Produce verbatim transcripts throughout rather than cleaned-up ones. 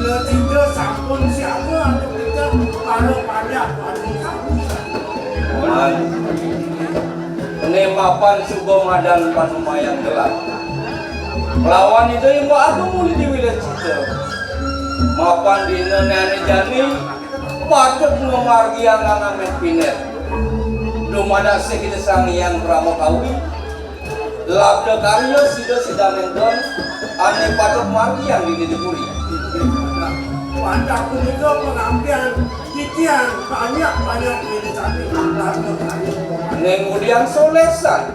Kita sampun siaga antuk kita para panjak pada sampun. Wan, né mapan suba madan panumayan gelah. Lawan Ida Imba Agung uli di Wilécita. Mapan dina né ané jani patut ngamargiang anak pinit. Dumadak sih Ida Sang Hyang Parama Kawi. Labda karya sida sida nénten ané patut margiang di Nidipuri. Wantah punika pangampian titiang banyak-banyak ngirisani labda karya. Né ngudiang soléh san.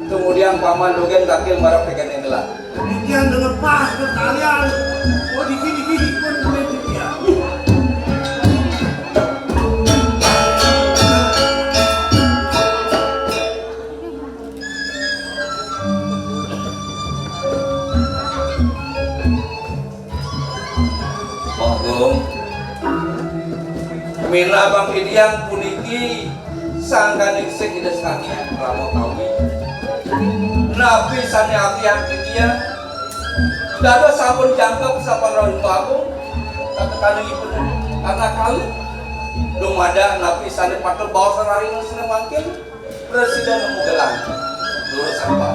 Tumudiang paman dogén takil marep kéné gelah. Titiang ngelepah kekalian. Oh, dikit-dikit pun boleh titiang. Agung, minab titiang puniki sangkaning sing Ida Sang Hyang Rama Kawi. Napi sané atihan titiang? Dados sampun jangkep sapan rauh Agung, katekanipun anak kalih. Dumadak napi sané patut baos raris sané mangkin? Presiden nemu gelang. Lurus apa?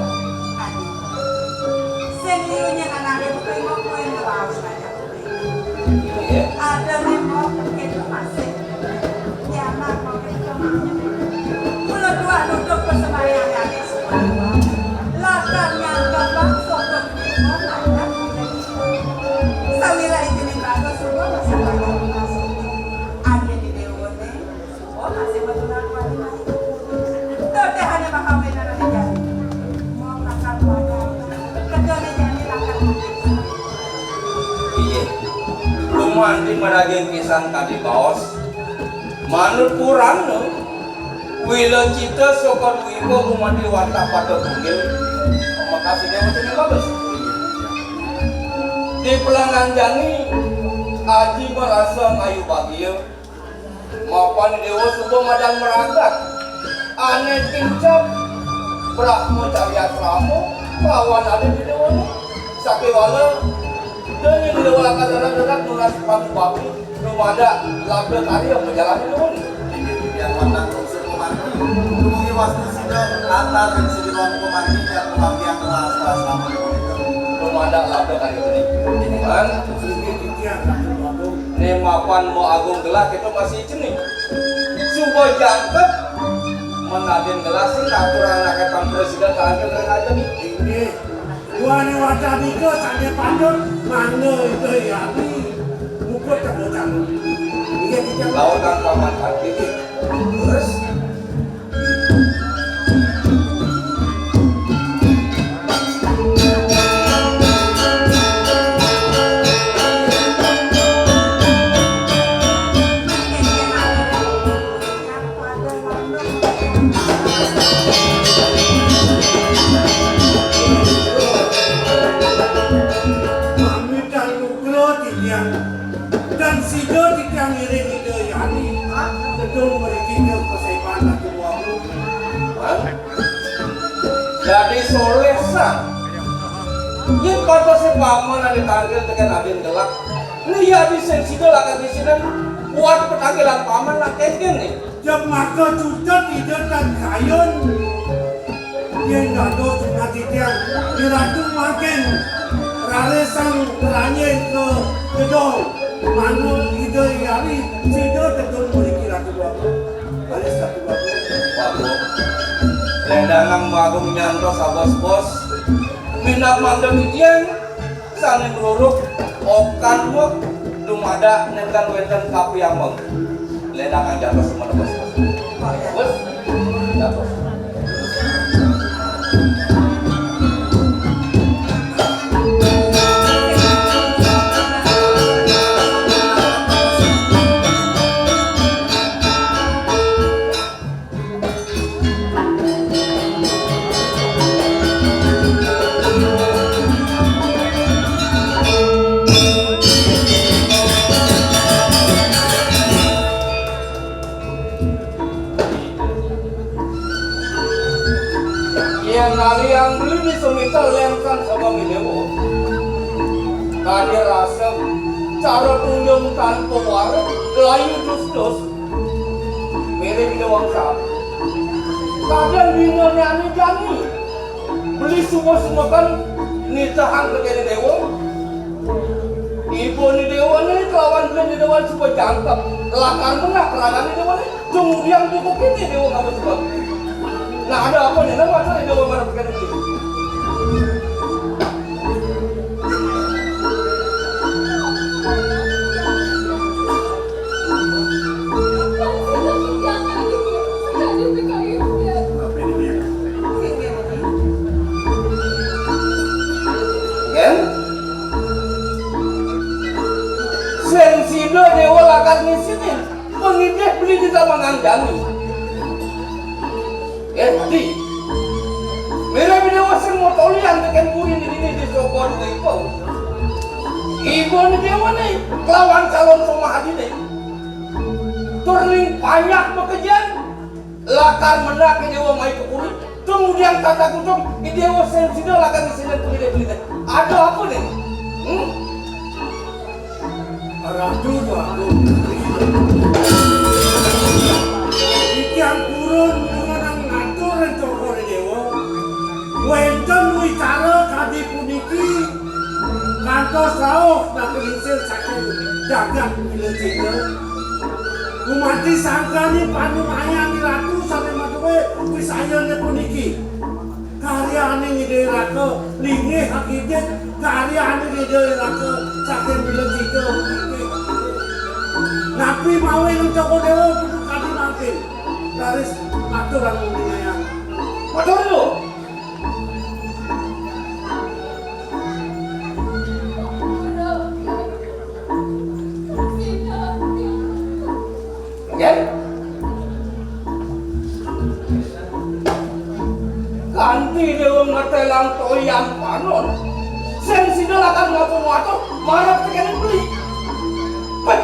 Sing liunya anaknya tuh kayak mau kue ngebaus aja. Iya. Ada nih mau itu masih. Ya anak mau itu masih. Kalau dua duduk persembahyang aja semua. Latar nyangka bang sokong. Sawira izinin bagus semua masih banyak masuk. Ada di dewa nih. Oh, masih betul aku ada masih. Teteh hanya bakal beda nanti jadi. Mau makan makan. Kerja nih jadi makan. Iya. Gumanti maraging pisan kadi baos. Manut purana, Wila Cita saka Dwipa gumanti wantah pada tunggil. Makasih dia macam bagus. Di pelangan jani, Aji merasa ngayu bahagia. Mapan Déwa suba madan maragat. Ané tincap Brahma Carya Asrama lawan ané di Déwa. Sakéwala déning Déwa lakar darat-darat nunas pangubakti dumadak labda karya majalan nuwun. Inggih titiang wantah unsur pamargi. Dumugi wasta sida antar ring sida pamargi yak panggian nunas asrama punika. Dumadak labda karya punika. Inggih titiang Ratu Agung. Né mapan Mbok Agung gelah kita masih cening. Suba jangkep menadin gelas sing atur anak étan presiden terakhir ring aja nih. Inggih. Duané wacana ika sané patut mangda ika yadi muput temu tamu. Inggih kita. Lawan kang paman Panji. Terus Pamitan nugra titiang dan sida titiang ngiring Ida Yani. Gedung mriki ke Paseban Ratu Walu. Dadi soléh san. Yén patosé paman ané tangkil tekén adin gelak. Liya di sing sida lakar di sini buat petangkilan paman lak kéngkén nih. Jemaka cutet ida tan kayun. Yén dados sunat titiang, di ratu mangkin rarisang ranyé ka gedong. Mangda ida yari sida tedun mriki Ratu Bapak. Raris Ratu Bapak. Bapak. Lédangang Agung nyantos abos-bos. Minab mangda titiang. Sané ngruruk okan wek dumadak nénten wénten kapiambeng. Lédangang jatuh semeton. Wes, jatuh. Kadi rasep, cara tunjung tanpa warik, layu dus-dus. Mirip Ida Wangsa. Kadang dina nyani jani. Beli suba semeton nitehang tekén déwa. Ibuné déwané kelawan beliné déwa suba jangkep. Lakar menah ragané déwané. Kemudian buku kini déwa ngapa sebab. Nah, ada apa nih? Nah, masalah déwa marep tekén beli. Kan? Sing sida déwa lakar ngisinin pangidih beli di tamangan jani. Eh, di. Mira bini wasing motolian tekén buri ini di sokon iko. Ibu ni déwa ni kelawan calon somah adi ni. Tur ring panjak pekejan lakar mendak déwa mai ke puri. Kemudian tata kutuk déwa sing sida lakar ngisinin pangidih beli. Ada apa ni? Hmm? Ratu Agung, titiang purun nyuwunang ngatur ring Cokor Déwa. Wénten wicara kadi puniki kantos rauh naken insil saking jagat Wilacita. Gumanti sangkani panumayan Ratu sané madué wisayané puniki. Karyaning Ida Raka linggih akidik, karyaning Ida Raka saking Wilacita linggih akidik. Napi mawin Cokor Déwa kudu kadi mangkin? Raris aturang pangidih. Matur nuwun. Nggih. Kanti déwa ngetélang toyan panon. Sing sida lakar ngapa matur marep tekén beli. Péh.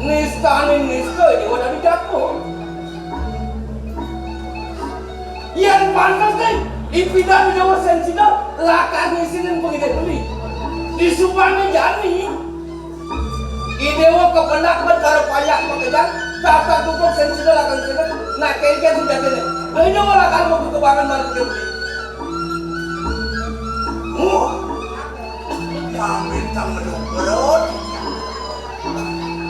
Nistané nista déwa dadi jatuh. Yén pantes nih, ipidan déwa sing sida lakar ngisinin pangidih beli. Disubané jani. Idéwa kependak bet karo payak pekejan, tata tutuk sing sida lakar sida, nak kénkén sujatiné. Déwa lakar mlebu kebangen marep beli. Muh. Pamit kang meduk perut.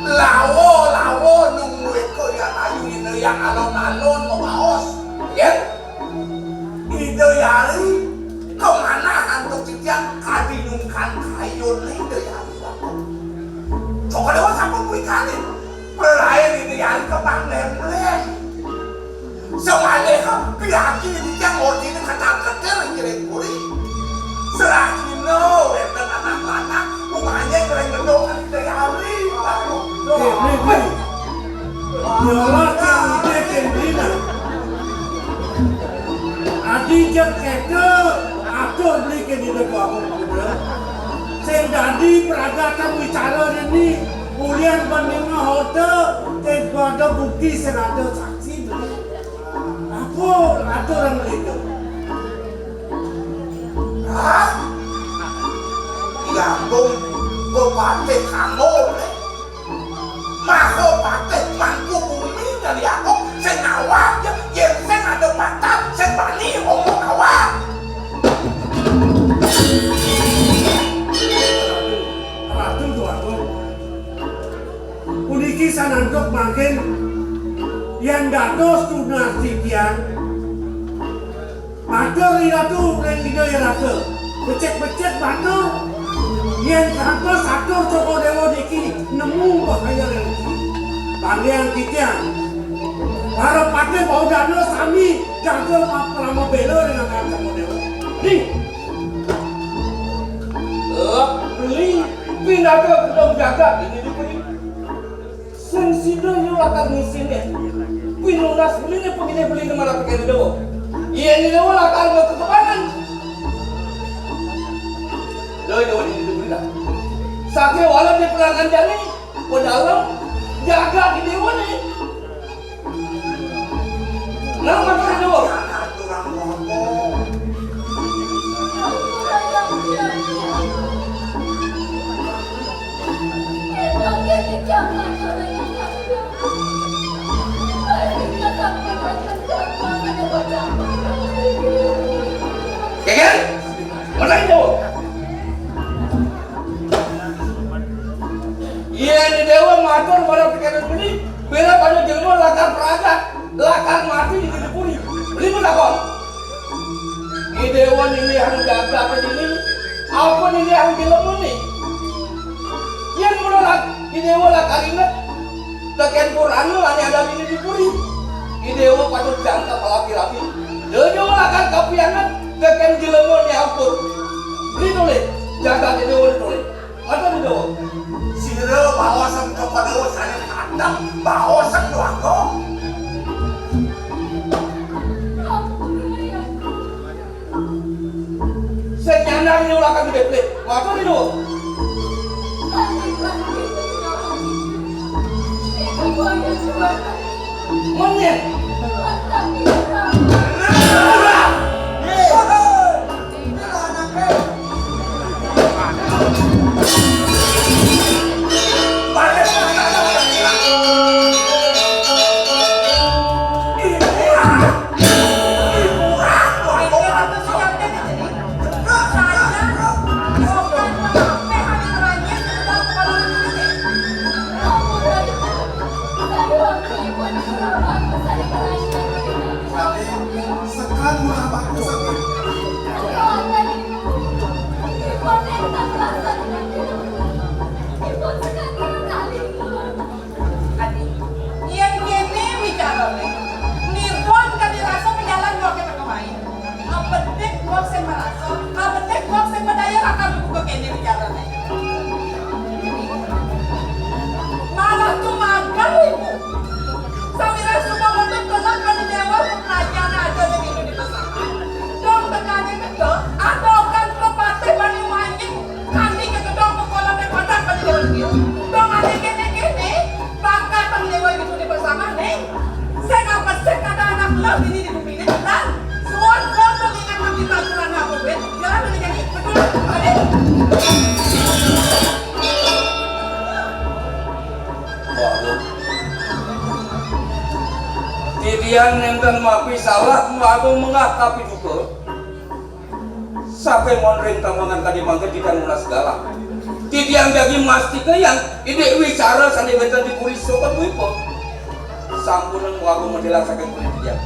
Lawa, lawa, nunggu iko yang ayu ini yang alon-alon mabaos. Ya? Ida Yari, kemana antuk titiang kadi nungkan kayun Ida Yari. Coba lewat apa kuwi kali? Pelain Ida Yari kebang lemlem. Semaliha piaki titiang ortine ketal-ketil ngiring puri. Serahina wénten anak lanang, umahnya ngiring gendong Ida Yari. Bli, bli, bli. Yolah kén Ida kén Bli nah. Adi jeg kéto atur beli kén Ida Déwa Agung Putra. Sing dadi pragatan wicara rene, ulian paningeh orta, sing pada bukti sing ada saksi beli. Apa atur beli to? Hah? Diambung bupati kamu, Mahapatih Mangkubumi dari aku sing awak ya, yén sing ada patah, sing bani omong awak. Ratu, Ratu Tuanku, puniki sanantuk mangkin yén dados tunas titiang. Matur Iratu ring Ida Iratu. Becik-becik matur. Yén kantos atur Cokor Déwa niki nemu bahaya ring niki. Panggih titiang. Para patih Baudana sami jaga ma-, pramabéla ring angga Cokor Déwa. Nih. Eh, beli pinaka gedong jagat ini diberi. Sing sida ya lakar ngisinin. Pinunas beliné pangidih beliné marep tekén Déwa. Yén Déwa lakar makekebanan. Déwa, Déwa, Déwa, Déwa. Sakéwala di perangan jani, pedalem, jaga di Déwa nih. Nah, matur Déwa. Ampura yang biasa. Geger? Mana itu? Yén I Déwa matur marang pikantuk muni, bela pada jelema lakar pragat, lakar mati di dini puri. Beli matakon. I Déwa nindihang jagat dini, apa nindihang jelema né? Yén mula lak-, I Déwa lakar inget tekén purana ané ada dini di puri, I Déwa patut jangkep rapi-rapi. Yén I Déwa lakar kapianget tekén jelema né ampun. Beli tulis, jagat I Déwa tulis. Mata di doang. Sira baosang kepada saya datang, baosang doang. Sing nyandang nyulakan gedé. Mata di doang. Menyen. Sekan murah bagus. Adi, yén kéné wicarané, Nirbon kadi rasa pajalan kok kita kemai. Abedik kok sing marasa, abedik kok sing madaya lakar buka kéné wicarané. Malah tumagal ibu. Sawirah suba mundut kelak kadi Déwa, rajané aja sing itu dipasangan. Dong tekané kéto, adokan pepatih bani manjing. Kami ke gedong ke kolam yang padat bagi Déwa Sendiri. Dong ada kéné-kéné, bakat bagi Déwa itu dipasangan, Ning. Sing apa sing kada anak lo dini di bumi ini, dan suan lo tuh ingat kami peraturan aku, Ben. Jalan ini jadi, betul, Raden. Waduh. Titiang nénten mapi salah, magung mengah tapi duka. Saking wonten ring tamangan kadi mangkin titiang nunas galah. Titiang jagi mastikayang indik wicara sané wénten di puri Sokodwipa. Sampunang wau medal saking puri titiang.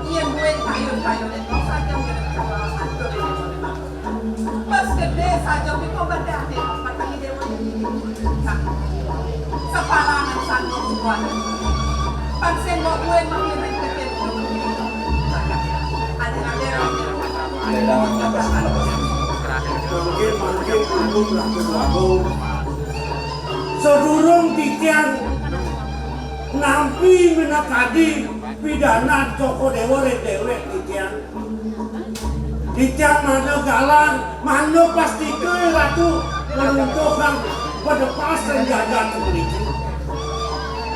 Yén buin payun-payun ento saja ngiring kawula matur ring Pas gedé saja piko badane mati dewa ini. Sepalangan sanggup sebuah. Pan sing mau gue makin ribet. Ada-ada. Mungkin, mungkin, mungkin, mungkin, mungkin. Sedurung titiang nampi minakadi pidanan Cokor Dewa ring dewek titiang. Titiang mangda galang, mangda pastika Ratu ngruntuhang padepas ring jagat puniki.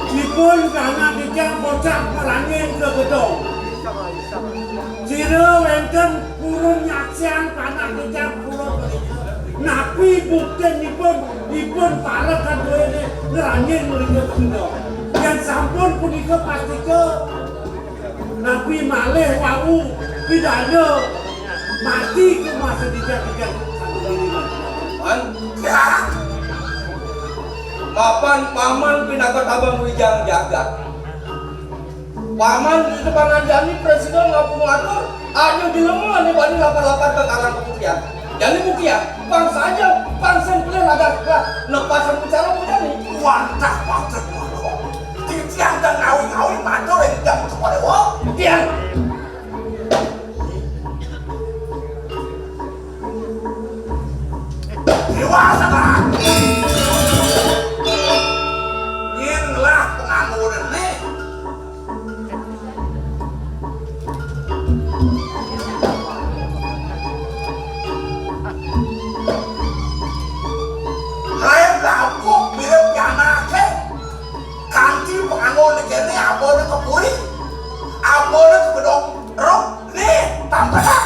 Ipun ganak titiang kocap ngrangin ka gedong. Sira wénten purun nyaksiang panak titiang purun puniki. Napi buktinipun ipun parekan duéné ngrangin mrika gedong. Yén sampun punika pastika Napi malih wau pidana mati ka masa dijak-dijak satu diri. Man, ya. Mapan paman pinaka tabang wijang jagat. Paman di depan jani presiden ngaku ngatur, aja dilema nih bani lapar-lapar ke karang kemudian. Jani buktian, pang saja, pang sing pelih lagas lah, lepasan bicara bujani. Wantah maksud mano. Titiang dan ngawi-ngawi matur ing jam sepuluh. Buktian. Dewa sama. Nyen ngelah pengangguran nih. Lain lampuk mirip pianake. Kanti pengangguran kene abone ke puri. Abone ke gedong rok. Nih, tampelan.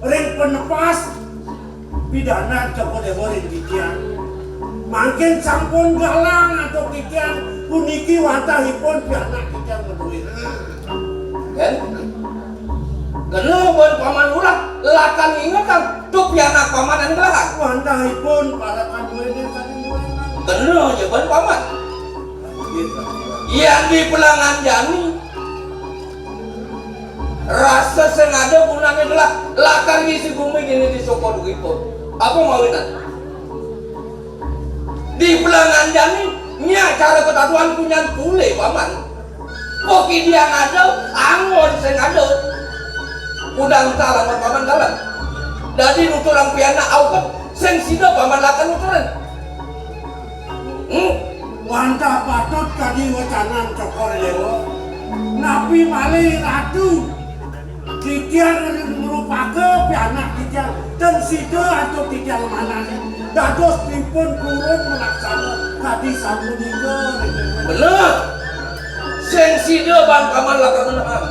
Ring penepas pidanan Cokor Dewa ring titiang. Mangkin sampun galang antuk titiang puniki wantahipun pianak titiang madué. Kan? Kena ban Paman Lurah lakar ngingetang tu pianak Paman ane gelahan. Wantahipun para kaduéné saking duénan. Kena ja ban Paman. Nggih, Pak. Yan di pelangan jani, rasa sing ada gunane gelah lakar ngisi gumi dini di soko duwipun. Apa mawinan? Di pelangan jani, nya cara ketaduan punyan pule, Paman. Kok idiang ada, anggon sing ada. Kudang talang Paman dalan. Dadi nuturang pianak aukud sing sida Paman lakar nuturin. Hmm? Wantah patut kadi wecanan Cokor Dewa. Napi malih Ratu titiang ngrupaka pianak titiang, ten sida antuk titiang manahé. Dados dipun purun malaksana kadi sapunika. Bener. Sing sida ban Paman lakar menehang.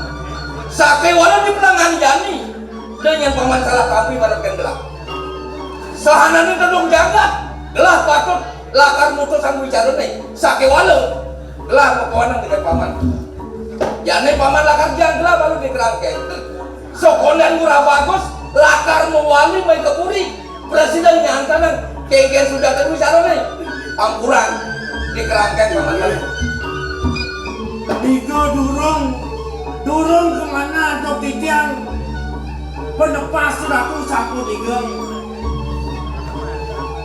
Sakéwala di pelangan jani, da nyen Paman salah tampi marep kén gelah. Sahanane tedung jagat, gelah patut lakar mutusang wicarane. Sakéwala gelah mapawanang titiang Paman. Jani Paman lakar jang gelah malu di kerangkeng. Sakonden Lurah Bagus lakar mawali mai ka puri. Presiden nyantenang kénkén sujatin wicarane. Ampurang di kerangkeng Paman. Nika durung, durung kamanah antuk titiang penepas Ratu sapunika.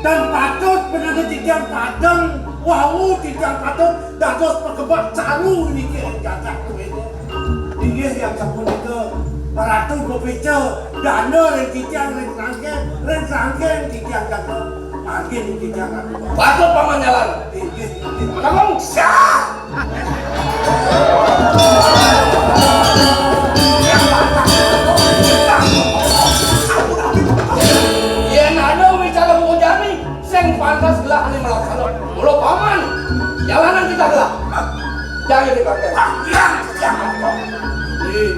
Tan patut bener titiang padeng, wau titiang patut dados pakebak caru niki ring jagat duéné. Inggih, yang sapunika, Ratu mapica dana ring titiang ring kerangkeng, ring kerangkeng titiang jaga. Mangkin titiang Ratu. Patut Paman nyalan. Inggih, inggih. Kamu siap? Yén ada wicara Bungku Jani, sing pantes gelah ané malaksana. Mula Paman, jalanan titah gelah. Jangan dipakai. Iya, iya, Ih,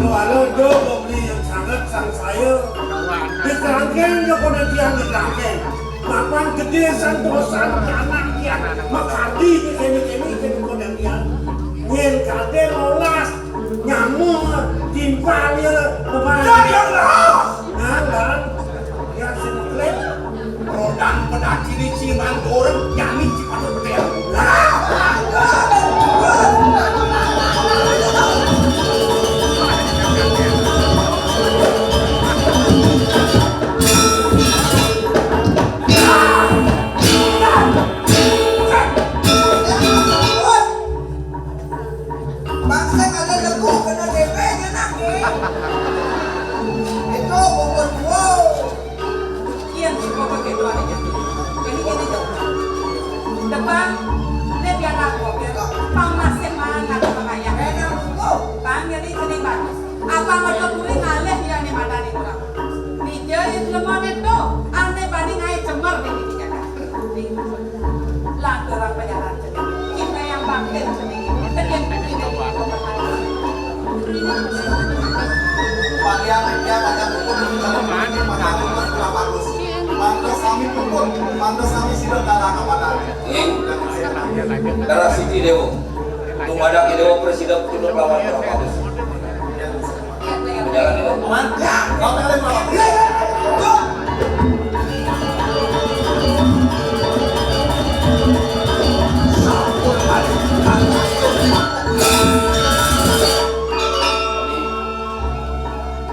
kalau do beli yang sangat sang saya, di kerangkeng ya pada tiang di kerangkeng. Mapan gedé santosan anak tiang, makadi di kemi-kemi ke pada tiang. Nyén kadé lolas, nyamuk, timpal ya, beban. Ya, ya, ya. Nah, kan? Ya, sing klik. Rodan pedaci di Cimanggur, nyami Cipatu Betel. Bangsa kagak laku kena D P-nya nak. Itu bubur gua. Kian si papa ketua aja. Jadi gini tuh. Depan, dia biar aku, biar pang masih mana ke pengayah. Bang, jadi sini bagus. Apa mereka boleh ngalih dia nih pada nih orang. Dia itu lemah itu, aneh banding air cemar deh di Jakarta. Lantaran pejalan seni, kita yang bangkit seni, kita yang bikin ini pemerhatian. Palian ya pada pukul di dalam ini pada pukul kurang bagus. Pantas kami pukul, pantas kami sudah kalah kepada. Darah Siti Dewa. Tumadak Dewa Presiden pukul lawan kurang bagus. Jalan itu. Mantap. Hotel malam.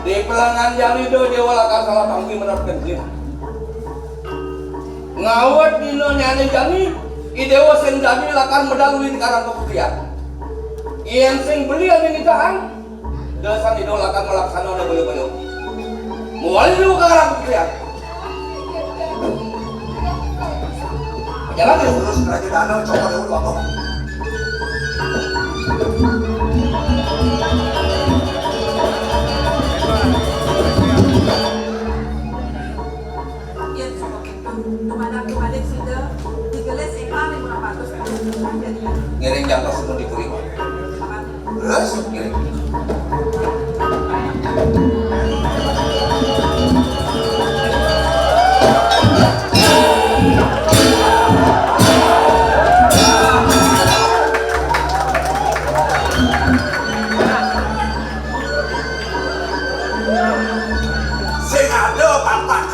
Di pelangan jani do Dewa lakar salah tampi menerapkan jin. Ngawet dina nyane jani, I Dewa sing dadi lakar medal uli di karang kaputrian. Yen sing beli ane nitahang, Dasan Ida lakar malaksana baya-baya. Mawali lu ka Karang Putri. Jalan ya, terus kerajaan danau, coba dulu, Abang. Yen saka kéto, dumadak-dumadik sida digelis ingkang limang atus. Ngiring jangkep sepundi puri, Pak. Paman. Leres, ngiring.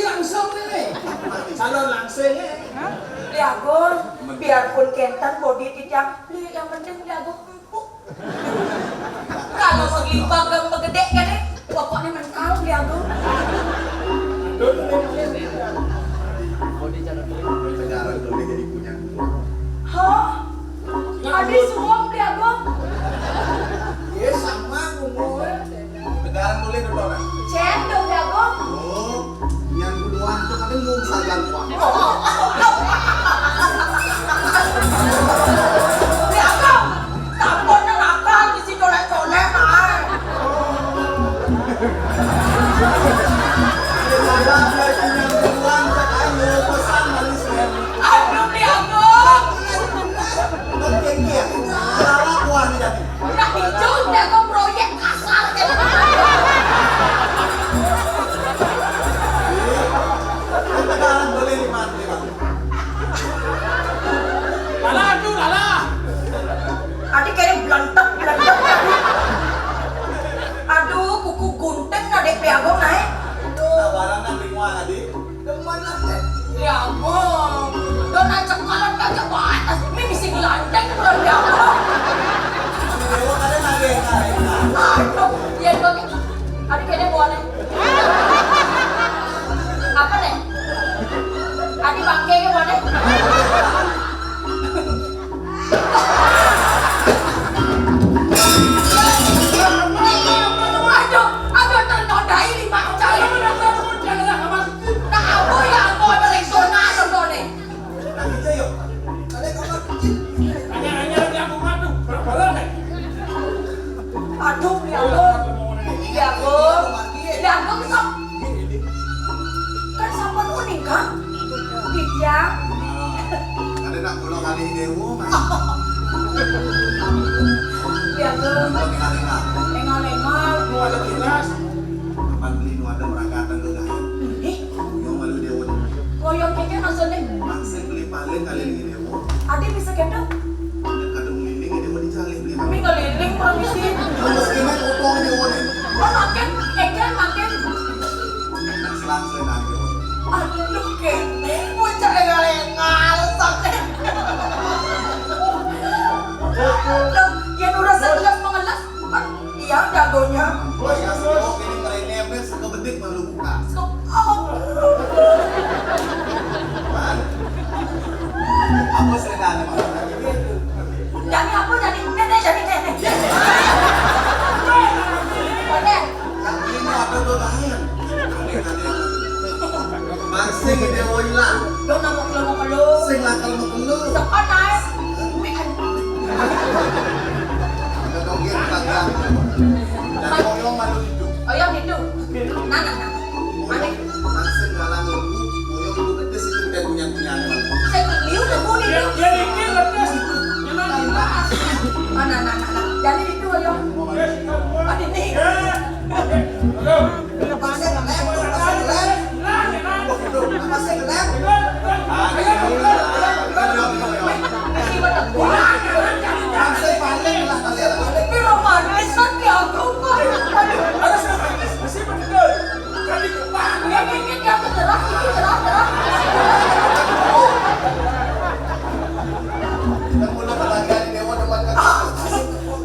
Beli langsung nih. Calon langsung nih. Li Agung, biarpun kénten bodi titiang, Li, yang penting Li Agung empuk. Kalau Agung. Sekarang boleh jadi punya. Hah? Adi suam dia, Agung. Iya, sama umur. Sekarang boleh dulu, kan? Cendol dia, Agung. Oh, yang duluan tuh kan belum saja, Bang. Dia, Agung. Tampon nang akal, isi colek-colek, nah. Aduh, ya ampun. Nah, hijau udah kau proyek kasar, jadi. Lala, aduh, lala. Adi kene belentek, belentek. Aduh, kuku gunting ada pe agung naik. Aduh. Tabaran nang lingkungan, Adi. Demen lah, Adi. Ya ampun. Dona cekalan kagak batas. Ini bisa ngelanjang, kurang ya ampun. Dewa kadang ada yang lain, nah. Aduh, ya gua Adi kene boleh. Apa nih? Adi bangke ke mana? Aduh, aduh, ternodai lima kali. Nah, apa ya, apa ada restoran atau nih? Nah, kita yuk. Ada kamar kecil. Hanya, hanya ada aku madu, berapa lama? Aduh, ya Allah. Ya Allah. Ya Allah, sok. Kan sampun uning, Kang? Titiang. Nah, ada nak pulang kali dewa, Mas. Ya Allah. Engal-engal. Engal-engal. Lu ada tugas. Kapan beli nu ada merangkatan ke gawe? Ih. Yang malu dewa. Koyong keke maksudnya? Maksud beli paling kali ini dewa. Adi bisa gendong? Kadang ngiling ini mau dicari beli. Kami ngeliling, permisi. Terus gimana potong di rumah nih? Oh, makin, ekel makin. Nah, selang-selang aja. Aduh, kene, bocah engal-engal, sampai. Loh, ya, udah segelas mengelas, kan iya jagonya. Bos, kasih bos, ini ngerenyebet, sekebedik malu buka. Sok, oh. Apa sebenarnya, Mas? Jadi apa, jadi? Nih, nih, jadi, nih, nih. Oke. Yang ini ada tuh lain. Aneh-aneh. Maksing ini, woi, lah. Lo nama lo mau lo. Sing lakal mau lo. Sepan naik. Ada dongeng kagak. Dan koyong malu itu. Oh, yang itu. Nah, nah, nah. Aneh. Maksud galang lebu, muyung itu pedes itu udah punya-punya anak. Saya beli udah punya. Ya, ya, ini pedes. Memang jelas. Mana, nah, nah, nah. Jadi itu, ayo. Ada nih. Ya. Halo. Pasang lem, pasang lem. Waduh, pasang lem. Ada yang bilang, ada yang bilang. Masih pada pulang. Pasang paling lah kalian. Tapi romantis kan ya, aku, Pak. Aduh. Ada sih, masih bener. Kan di depan. Ya, dikit ya, gerak, dikit, gerak, gerak. Kan mulai lagi ada dewa depan kan. Ah,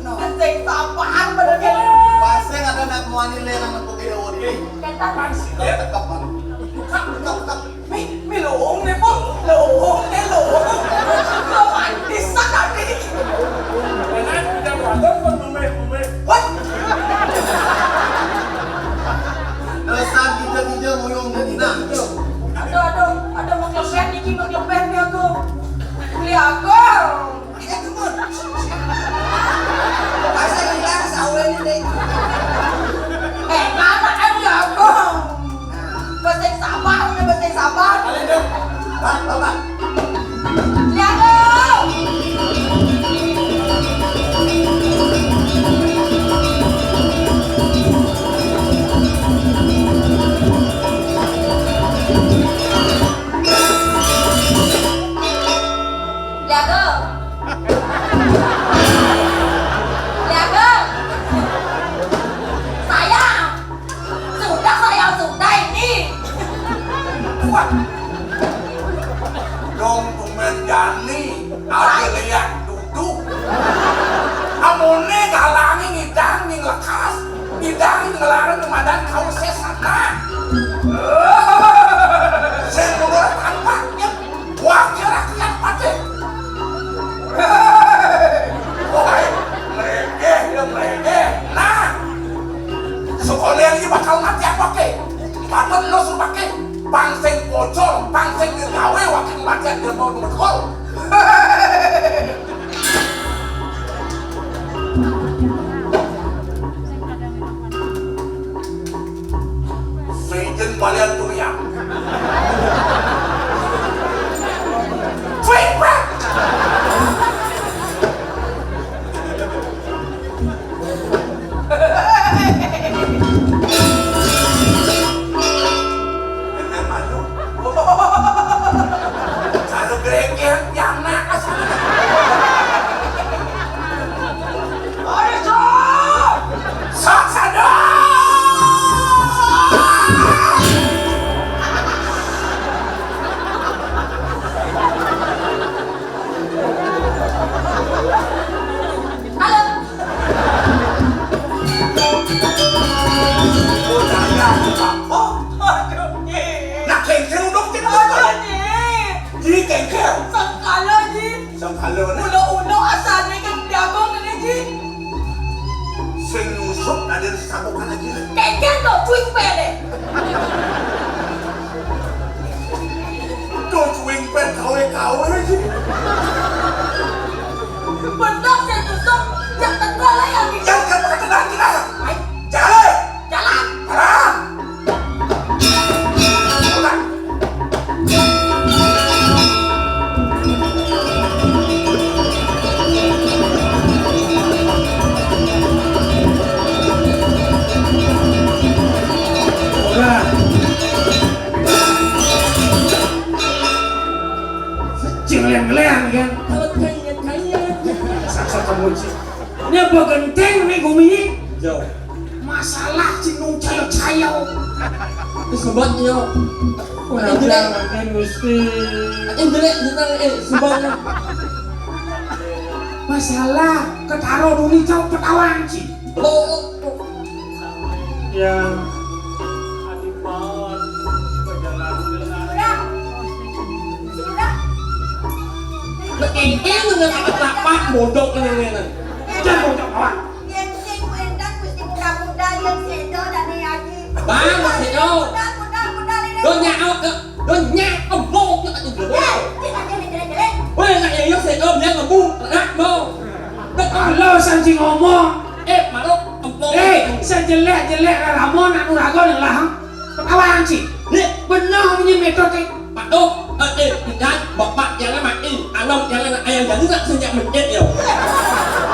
no. Anjing, sapaan bener ya. Pasang ada nak muani le nang nepukin dewa di. Ketan. Tekep, Bang. Tekep, tekep. Mi, mi luung nih, Pung. Luung nih, luung. Romantis tadi. Dengan tidak wajar pun memeh-memeh. Wah. Dasar gija-gija muyung jadi nah. Aduh, aduh, aduh, mau klepet, Niki mau klepet nih aku. Beli aku. Pasang hilang sahur ini deh. Eh, mana ada aku? Besing sabar, udah besing sabar. Balik deh. Bang, Bapak. Lihat tuh. Jago. Jago. Sayang. Sudah, sayang, sudah ini. Wah. Dong tumben jani, ada lihat duduk. Amone kalangi ngidang ning lekas, ngidang ning ngelarang kemadan kau sesat. Sing mundur tanpa nyet, wakil rakyat mati. Woi, merenggeh, ya merenggeh. Nah, sekolah ini bakal mati apa ke? Patut lo suruh pakai. Pang sing pocol, pang sing gawe, wakil mati dia mau nomor gol. Sejen balian turiang. Cuek, Pak. Kalau geregean, piana asal. Ayo, sok! Sok sadar! Halo. Oh, daya, Pak. Oh, aduh, Nyi. Nak kengkeng dong, Cik. Aduh, Nyi. Nyi kengkeng. Sangkala, Nyi. Sangkala, nah. Ulo-ulo asane kan diagung ini, Nyi. Sing nyusup ada sabukan lagi. Kengkeng dong, cuing pede. Tuh, cuing pede kawe-kawe, Nyi. Bener, Nyi, nyusup. Yang tengah lah yang di- Yang tengah, tengah, tengah. Ayo. Jalan. Jalan. Jalan. Ora. Cing leng-leng kan. Kalau kaya, kaya. Saksa kamu, Cing. Ini apa genteng nih, gumi? Jauh. Masalah cing nung cayo-cayo. Itu sebabnya. Kurang Ini jelek. Aja, Gusti. Ini jelek, jelek, eh, sebabnya. Masalah ketaro duni cau ketahuan, Cing. Oh, oh, oh. Ya. Sudah. Sudah. Nek engkeng dengan apa-apa, bodoh kena ngene. Jangan bodoh kawan. Yen sing kuendang mesti muda-muda, yen sedo dan aji. Bang, sedo. Muda, muda, muda, ini. Donya awak ke, donya embung ke tak juga. Ya, kita jadi jelek-jelek. Weh, nak ya, ya, sedo, dia ngebung, rak, mau. Halo, sanji ngomong. Eh, maruk, empung. Eh, sejelek-jelek raramu, nak nurago yang lahang. Ketawa, Ci. Nih. Bener punya metode. Pak Dok, eh, eh, ingat, bapak jangan mati, anak jangan ayah jadi nak sejak masjid ya.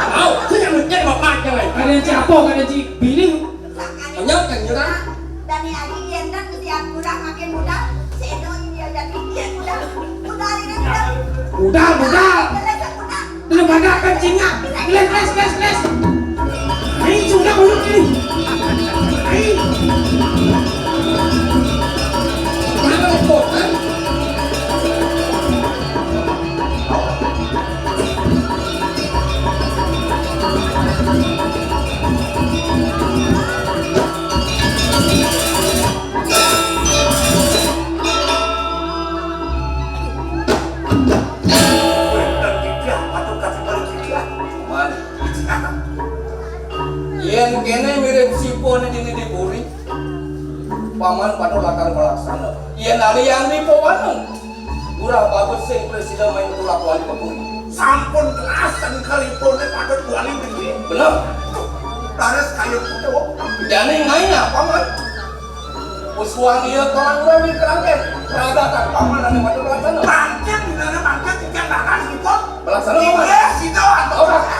Tahu, sejak masjid bapak jangan. Kada Ci apa, kada Ci bini. Banyak kan, ya kan? Dan yang lagi, yang kan mesti kurang makin muda, sedo ini dia jadi makin muda. Muda ini kan. Muda, muda. Jelek muda. Belum ada kencingnya. Gelas, gelas, gelas, gelas. Ayo, sudah mulut ini. Ayo. Jangan repot, kan? Weh, dan gigih, patut kasih balik gigih. Cuman, yen kene mirip sipone dini di puri, paman pada lakar melaksana. Yen alian di pawanen, kurang bagus sing presiden main tulak wali pepuri. Sampun jelas dan kalipone patut wali begini. Bener. Tuh, laras kayu kuda. Jani ngain apa, man? Uswang iya kawan gue di kerangkeng. Raga tak paman ane pada pelaksana. Bangkit di mana bangkit, ikan bakar siput. Pelaksana, paman. Iya, situ, atau. Oke.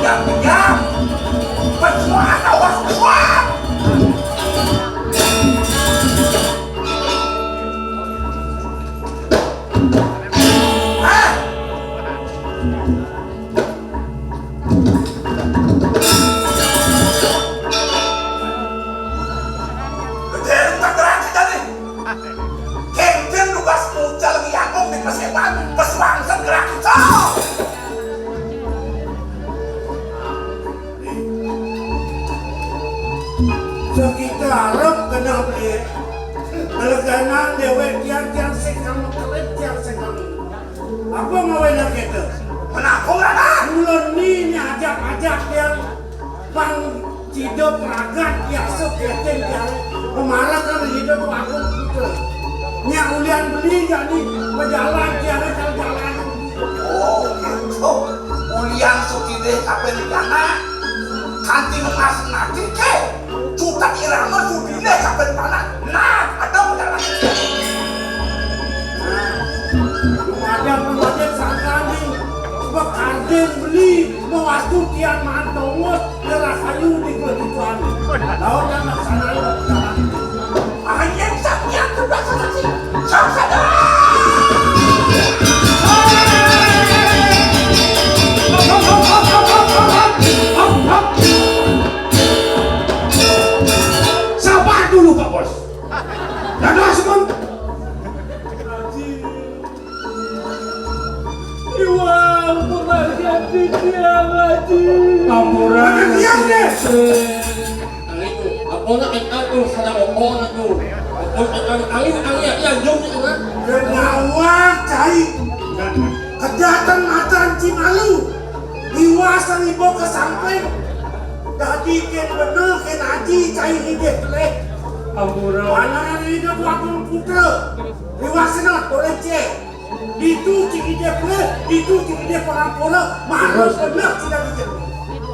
Tiga, tiga. Pesuat, awas, pesuat. Ah. Gede, tak gerak kita nih. Kenten lu pas mucal lagi aku di persetan, pas wangsan gerak kita. Arep kena beli. Keleganan dewek tiang, tiang sing kamu kelip, tiang sing kamu. Apa ngawinang kita? Menakung apa? Mula ni, ni ajak-ajak tiang pang cida pragat biasa keting tiang. Pemarakan hidup aku kita. Nyak ulian beli jadi pejalan tiang kalau jalan. Oh, gitu. Ulian sutidih kapin di tanah. Kanti emas mati ke. Juta irama sudine kapan panas. Nah, ada pedagang. Nah, pemadam-pemadam sangkani, sebab kardin beli, mewastu tiang maan tongos, nyerah kayu di kebutuhan. Lawan dan laksana pedagang. Anjing sampeyan sudah selesai. Sasada. Sabar dulu, Pak Bos. Dados, Gun. Iwang, pengajian titiang, Haji. Ampura. Pengajian, deh. Aponakan aku sadang aponakan. Aponakan angin, angin, angin, jom ni, kan? Kenawang cai. Kejahatan matan Cimalu. Iwas iba ke samping. Dadi ken bener, ken aji cai hidih pelih. Ampura. Mana ada hidup wakil putra. Iwas senat boleh cek. Ditu cik ide pelih, ditu cik ide pengampura, manut benar sudah dijadi.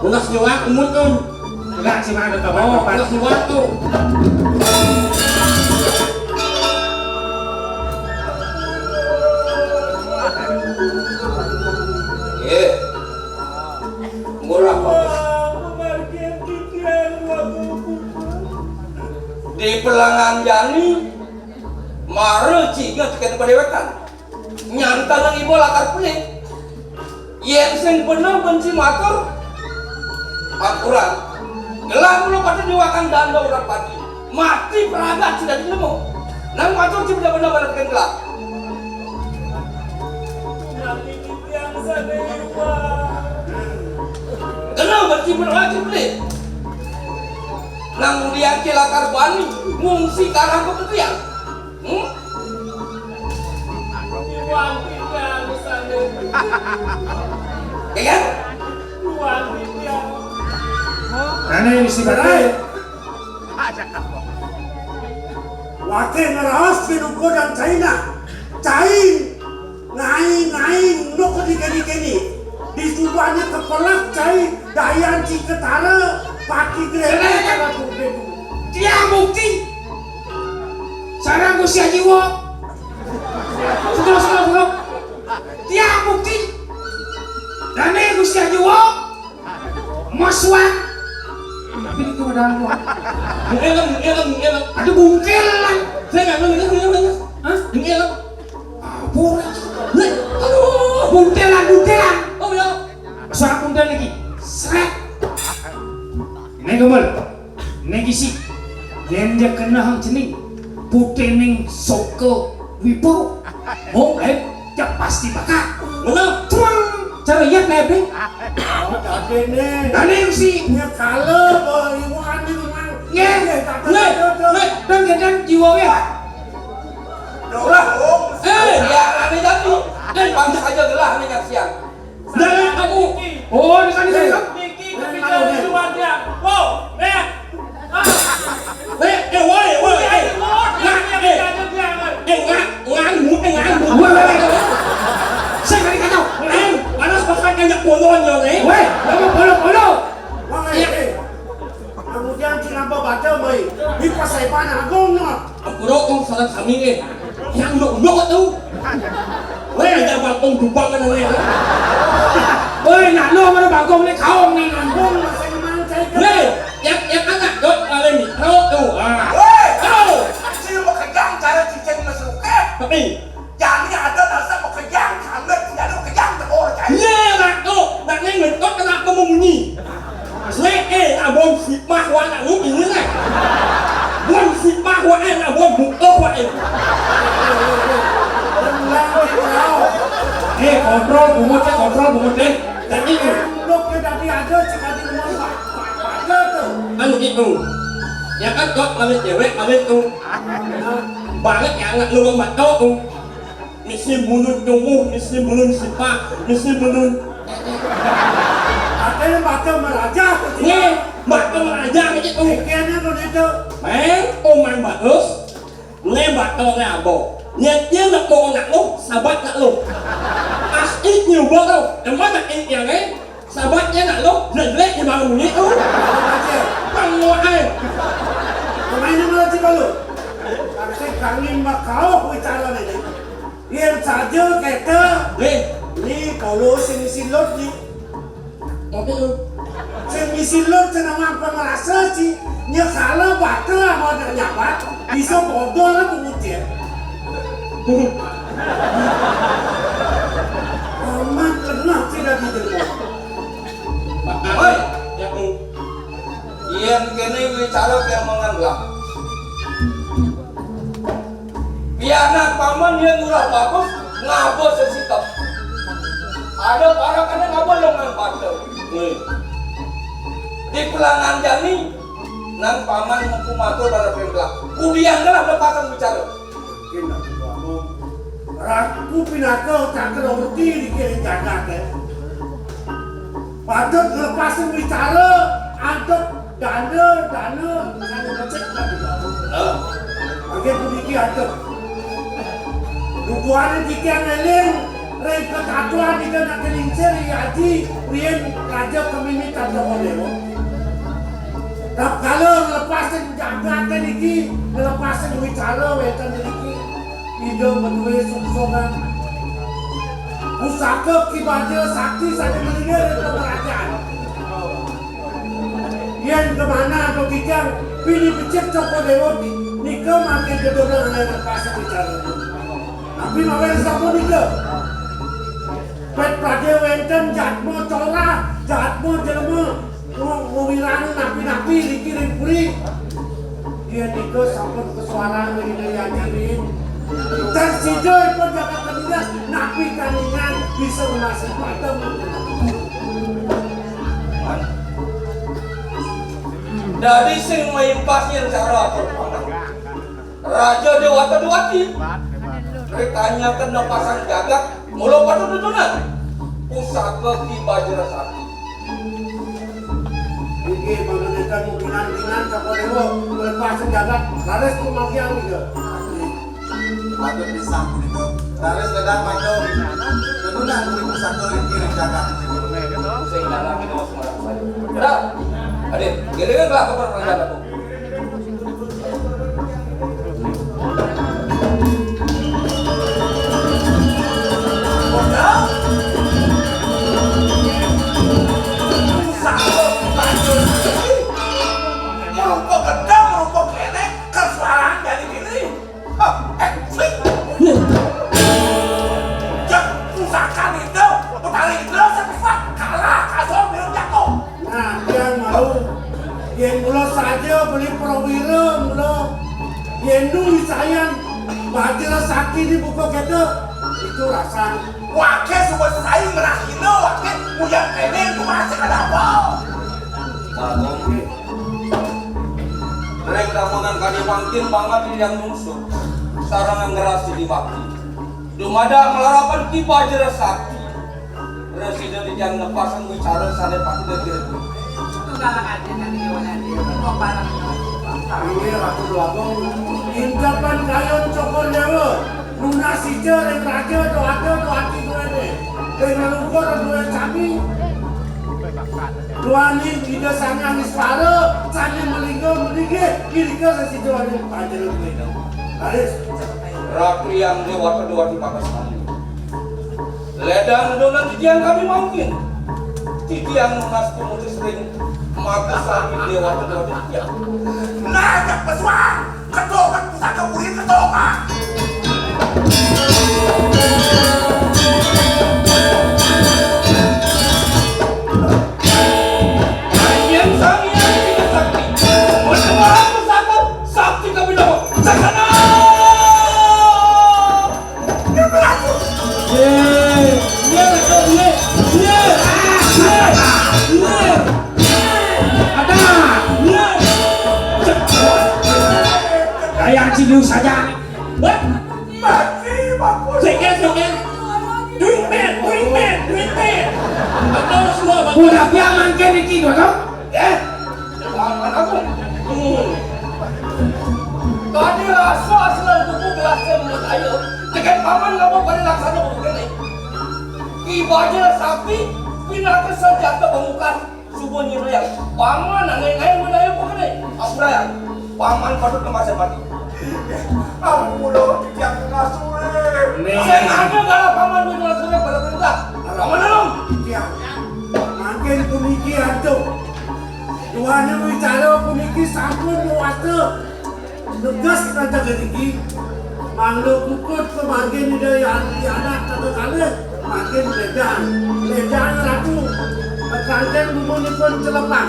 Ulah siwak umut tu. Ulah siwak ada kabar. Oh, ulah siwak tu. Eh. Murah bagus. Di pelangan jani mara cinga tekan padewekan. Nyantana iba lakar pelit. Yen sing bener benci matur, ampura. Gelah mula pada diwakan danda urang pati. Mati pragat sudah nemu. Nang matur sing bener-bener pada tekan gelah. Kena benci bener wajib pelit. Nang ulian ke lakar bani, ngungsi karang ke petian. Hmm? Iwan tidak sana. Ya kan? Iwan tidak. Nane mesti batal. Wakil ngeraos pinuko dan China. Cai ngai-ngai nuk di keni-keni. Di subane kepelak cai dayan ciketara paki grene. Kenapa? Karena tuh bedu. Tiang bukti. Sarang Gusti Haji Wok. Sudah, sudah, sudah. Tiang bukti. Dane Gusti Haji Wok. Moswang. Tapi itu modal gua. Mengeleng, mengeleng, mengeleng. Ada bungkelan. Saya nggak ngeleng, ngeleng, ngeleng. Hah? Mengeleng. Apa? Hah? Aduh. Buntelan, buntelan. Oh, ya. Suara buntel lagi. Sret. Ini gembel. Neng isi, yen dia kena hang cening, putih ning soko wipo, mong eh, dia pasti bakal. Mana? Tuang, cara iya nebeng. Dane isi. Nya kala bawa iwan di rumah. Ye, ye, dan gedang jiwa ya. Dolah, oh. Eh, ya, ane jatuh. Eh, bangsa aja gelah ane siang. Jangan aku. Oh, di sana, di sana. Niki kepikiran keluarnya. Wow, eh. Ah. Eh, eh, woi, woi, eh. Nggak, eh. Eh, nggak, nggak, nggak, nggak. Woi, woi, woi. Saya nggak dikacau. Eh, panas bahkan kayak bolonnya, eh. Woi, apa bolong-bolong? Woi, eh. Kemudian kenapa baca, woi? Di Pasaiban Agung, no. Aku rokok salah sami, eh. Yang dok-dok tu. Weh, ada bakong dubang kan ni. Weh, nak lu mana bakong ni kaum ni. Weh, yang, yang anak dok paling mikro tu. Ah. Weh, kau. Sila bekerja cara cicing masuk ke. Tapi. Jangan ada rasa bekerja, sangat tidak ada bekerja, tak boleh cari. Ye, nak tu. Nak ni ngentot kenapa membunyi? Sweet, eh, nak buang fitnah wak nak lu ini lah. Buang fitnah wak, eh, nak buang buka wak, eh. Eh, kontrol bungut, eh, kontrol bungut, eh. Jadi, eh. Duduk ke tadi ada, cakap di rumah, Pak. Pak, Pak, ada tu. Anu itu. Ya kan, kok balik cewek, balik tuh. Balik ya, nggak lu batu tuh. Misi munun tumuh, misi munun sipak, misi munun. Katanya batu meraja. Nih, batu meraja gitu. Pikirannya begitu. Main, oh main bagus. Nih batu nih abo. Nyetnya nak mau nak lu, sabat nak lu. Asik nyoba tuh. Emang nak ini yang eh? Sahabatnya nak lo, jelek-jelek di bangun ini tuh. Penguai. Pemainnya malah si Palu. Tapi kami mah kau bicara nih. Yang saja kata, Lih. Ini Palu sing misi lot nih. Tapi lu. Sing misi lot senang apa ngerasa sih? Nyekala batal apa nak nyabat? Bisa bodoh lah pengutir. Amat pernah tidak didengar. Woi, yang yen kene wicara pian mangan lah. Pianak paman yen murah bagus ngaba sesikep. Ada para kene ngaba lengan pate. Woi. Di pelangan jani nang paman ngukum atur pada pembelah. Kudiang lah lepasan bicara. Mungkin aku ngomong, Ratu pinaka cakrawati di kiri jagat, eh. Patut ngelepasin wicara, adep dana, dana, misalnya ngecek lah di bawah. Oke, puniki adep. Duduane tiang eling, ring kekatuan ida nak kelingsir, iya aji, riyen raja kemimit tabda oleh. Tatkala nglepasin jagate niki, nglepasin wicara wenten niki, Ida madué sungsungan. Pusaka Ki Bajra Sakti sané malinggih ring pemerajan. Yén kemana ada kijang, pilih becik Cokor Déwa nika mangkin dedonang ané lepas wicara. Tapi mawon sapunika. Pét pradé wénten jatma corah, jatma jelema, Ngo-, ngowirang napi-napi riki ring puri. Yén nika sampun kasuarang ring Ida Hyang Aji. Tan sida ipun jagat Kediri napi kaningan bisa ngemasi padem. Dadi sing maimpasnya cara atur panah. Raja Déwata Déwati. Ritanya kena pasang jagat, mula patut dedonang. Pusaka Ki Bajra Sakti. Inggih, mangda nénten mungkinan-mungkinan Cokor Déwa nglepas jagat, raris kumargiang nika. Patut pisan punika. Raris ledang mangda. Dedonang kuwi pusaka inggih jagat. Sing dalam ini mas marang saya. Benar. Adin, giliran lah kabar kerajaan aku. Nah, tiang mau, yén mula saja beli prawira, mula yén nu wisayan Bajra Sakti dibuka kéto, itu rasan. Waké suba sai ngrahina, waké nguyak kéné, itu masih ada apa? Bagong. Ring damenan kadi mangkin banget yang nungsur, sareng ngrasi dibakti. Dumadak nglarapan Ki Bajra Sakti. Presiden dijang nepasang wicara sané patut dikira. Tunggal aja nanti dewan aja. Kok barang. Ini Ratu Dwagung. Incapan kayon Cokor Déwa. Nunas sija ring raja, doa, doa ati duwéné. Ring leluhur duwé sami. Duaning Ida Sang Hyang Iswara, sané malingga malinggih, irika sesida ring panjenengan. Raris. Ratu Hyang Déwata Déwati Patas Kami. Ledang donan titiang kami mangkin. Titiang nunas pinulis ring Makusami Déwata Déwati titiang. Nah, jak pesuang. Ketok, pusaka kulit ketok, ah. Yang sang yang tidak sakti. Menemah pusaka sakti kami dapat. Saksana. Ye, ye, ye, ye, ye, ye. Ada, ye. Betul semua, Bang. Ulah biar mangkin iki dulu. Eh? Paman aku. Hmm. Tadi rasa asal kuku gelasnya menurut ayo. Tekan paman ngapa pada laksana begini? Ibadah sapi, pinaka senjata pamungkas. Suba nyirayang, paman angai-angai menayu pekene. Ampurayang, paman patut kemase mati. Ampura, titiang ngasurip. Sing ada galah paman kuwi ngasurip pada perintah. Paman Anom. Titiang, mangkin puniki antuk. Duane wicara puniki sampun mawasta. Neges kanteg niki, mangda puput pamangkin Ida Hyang Anak tata kalih, mangkin ledang, ledang ratu, kanteg dumunipun celepang.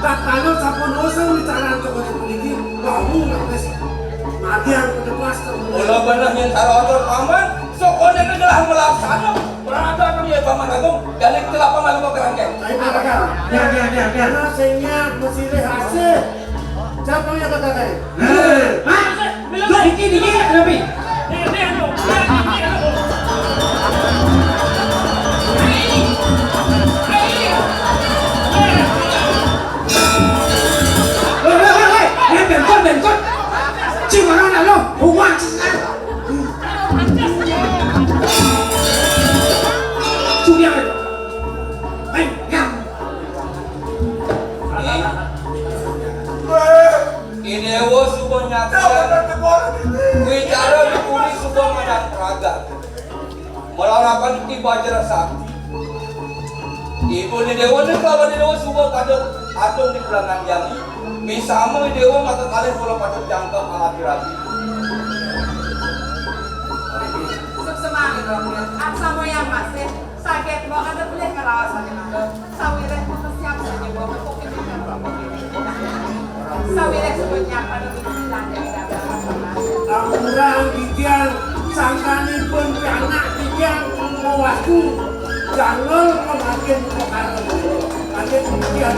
Tatkala sampun usung wicaran tokone puniki, wau raris margiang pedepas. Mula beneh yen sara atur paman, sokone kegelah melaksana. Ora ada ya Paman Agung, jane kelapa malu kok kerangkeng. Ayo, Pak Kakak. Ya, ya, ya, ya. Ana sing nyak mesilih asih. Siapa yang kata kae? Nah. Hah? Loh, iki, iki, kenapa? Hei, hei, hei, hei. Ini bengkot, bengkot. Cuma lo, bunga, cuma. Sudiang. Hei, nyam. Ki Dewa suba nyaksian. Wicara dipuri suba madang pragat. Malarapan Ki Bajra Sakti. Ibu ni Dewa ni kalawan Dewa suba pada atung di bulangan jami. Misama Dewa maka kalih kula pada jangkep alati rabi. Suksma, Ida. Aksama yang masih saged mboten pelih ngeraos ane mangga. Sawireh putus siap saja bawa kopi. Sawireh sebutnya pada mimpi dan dari dalam. Ampura titiang sangkanipun pianak titiang mawastu janggel pemakin perkara. Aja titiang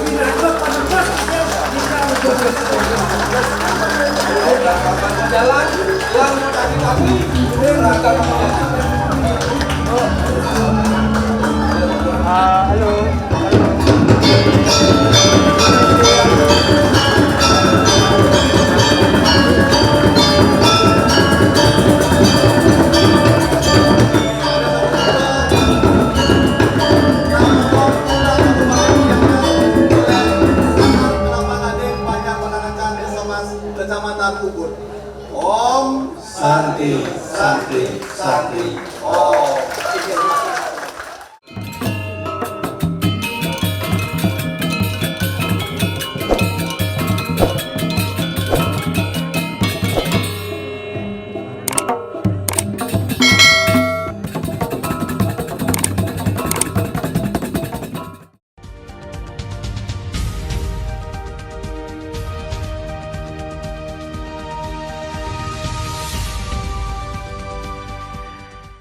pinaka penebus kita menjadi jalan yang tadi-tadi. Ah, halo. Kecamatan Ubud. Om Santi, Santi, Santi.